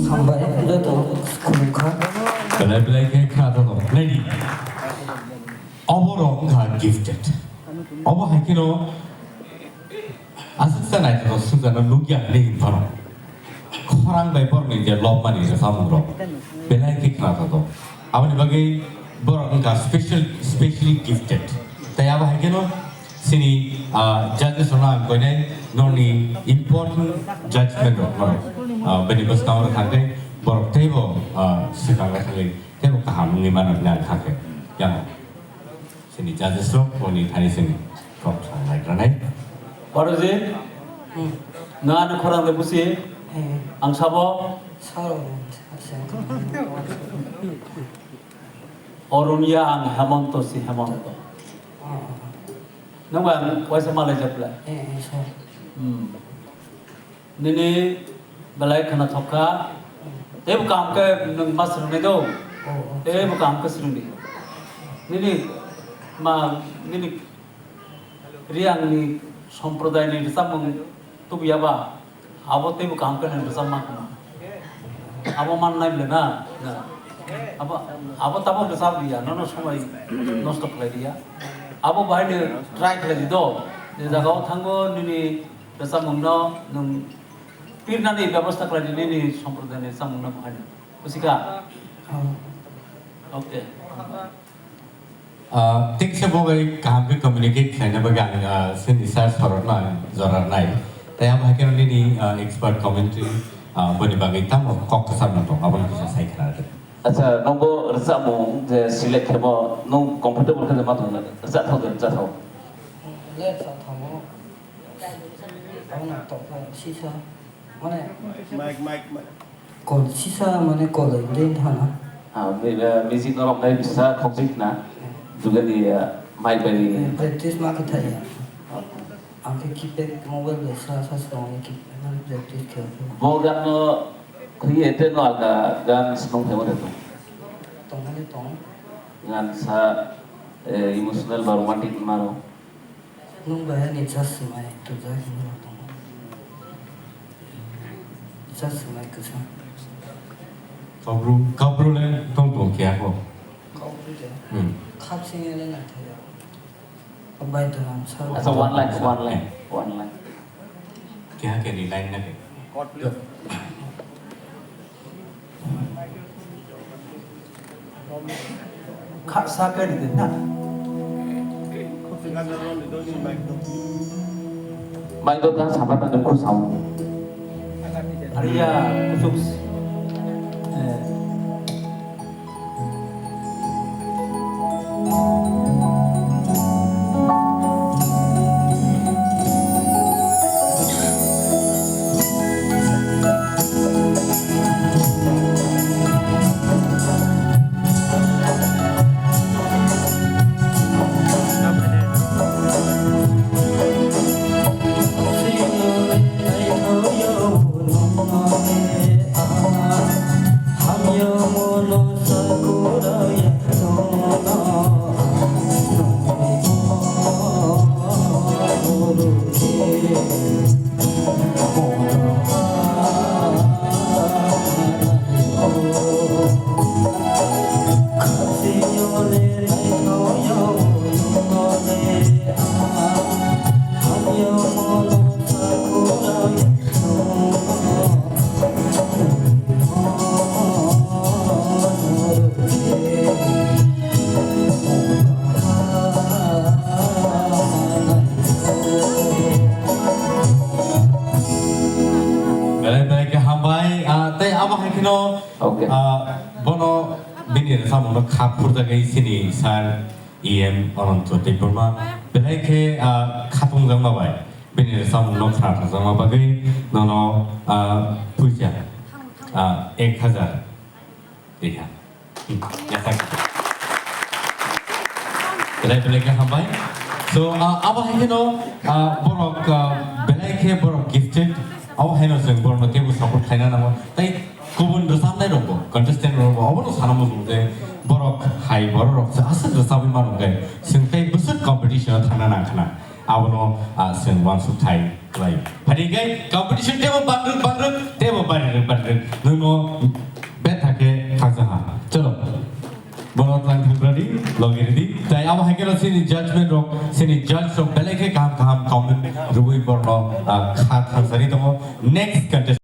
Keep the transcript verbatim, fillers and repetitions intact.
Hambai, joto khulumkha. Belai belai khe kha joto. Naidi. Obo rok wngkha gifted. Obo hai kheno aswk ta naithotok swkjano nukya hinwi hinphano. Khorang bai borokni je lobmani rwchapmung rok belai khe khna tongthok. Aboni bagwi borok wngkha special, specially gifted. Tei abo hai kheno chini, ah, judges rokno ang koinai norokni important judgment rok norok, ah, bini bwskango rwkha khe borok teibo, ah, swkang lai thangwi teibo kaham wngwi mano hinwi ang kha khe. Yang. Sini judges rok boni thani sini kok sanai ranai. Baruji, hmm, nang ano khorang de busi, eh, ang sabo? Saro, acha. Orunia ang Hemonto si Hemonto. Oh. Nang ba waisa malai japla? Eh, eh, sir. Hmm. Nini belai khwnathok kha. Teibo kaham khe nwng ma swrwngnai do. Oh, oh. Teibo kaham khe swrwngdi. Nini ma, nini Reang ni somprodai ni rwchapmung tubuya ba, abo teibo kaham khe nwng rwchap ma khna. Abo mannai ble na, na. Abo, abo tabok rwchap liya, nono somoi nosto khlai liya. Abo bahai ni try khlai di do. Je jaga o thango nini rwchapmung no nwng pirnani bebosta khlai di nini somprodai ni rwchapmung no bahai no. Buji kha? Oh. Okay. Ah, thik se bo bai kaham khe communicate khlaina bagwi ang, ah, sini sir sorokno ang jora rwnai. Tai abo hai kheno nini, ah, expert commentary, ah, boni bagwi tamo kok kwcham no tong, abono kisa sai khna rwdi. Acha, nwng bo rwchapmung je select khemo, nwng comfortable khe ma tong rwchap thok de, rwchap thok. Le rwchap thango. Abo no tokla sisa. Mane, mic, mic, mic. Kol sisa mane kol ring thana. Ah, mi-, eh, music no romnai bisa khokjik na. Jugani, eh, mic bai. Eh, practice ma khe thaya. Ang khe keypad mobile bai sa sa song keypad practice khe. Bo gan no khri ete no aga gan snong thebo de to. Tong hali tong. Gan sa, eh, emotional ba romantic mano. Nwng bai ani chasmai tubjak hinwi tongo. Chasmai kwchang. Kabru, kabru le tong tong khe ako. Kabru de. Hmm. Khap sing ele na thaya. Bai to ram sar. Asa one line, one line, one line. Kya ke ni line na ke? Kha sa kai ni na. Mai do ta sapa ta ko sao. Aria kusuk. Eh. Belai belai khe hambai, ah, tei abo hai kheno, okay, ah, bono bini rwchapmungno kha phurjagwi chini sir E M Ananto Debbarma. Belai khe, ah, khatungjakma bai bini rwchapmungno khna thangjakma bagwi nono, ah, puisa, ah, ek hazar. Tei ha. Hmm, yathak. Belai belai khe hambai. So, ah, abo hai kheno, ah, borok, ah, belai khe borok gifted. Abo haino chwng borokno teibo support khlaina nango. Tei kubun rwchapnai rokbo, contestant rokbo, obono sana muchungo je borok hai borok rok se aswk rwchabwi mano hwnkhe chwng tei bwswk competition o thangna nang khna. Abono, ah, chwng uansuk thai khlai. Phani khe competition teibo bangrwk bangrwk, teibo bangrwk bangrwk. Nwngno betha khe khakjaha. Chalo. Bono tlang thangbradi, logi ridi. Tai abo hai khe chini judgment rok, chini judge rok belai khe kaham kaham comment rwui borno, ah, kha thangsari tongo. Next contestant.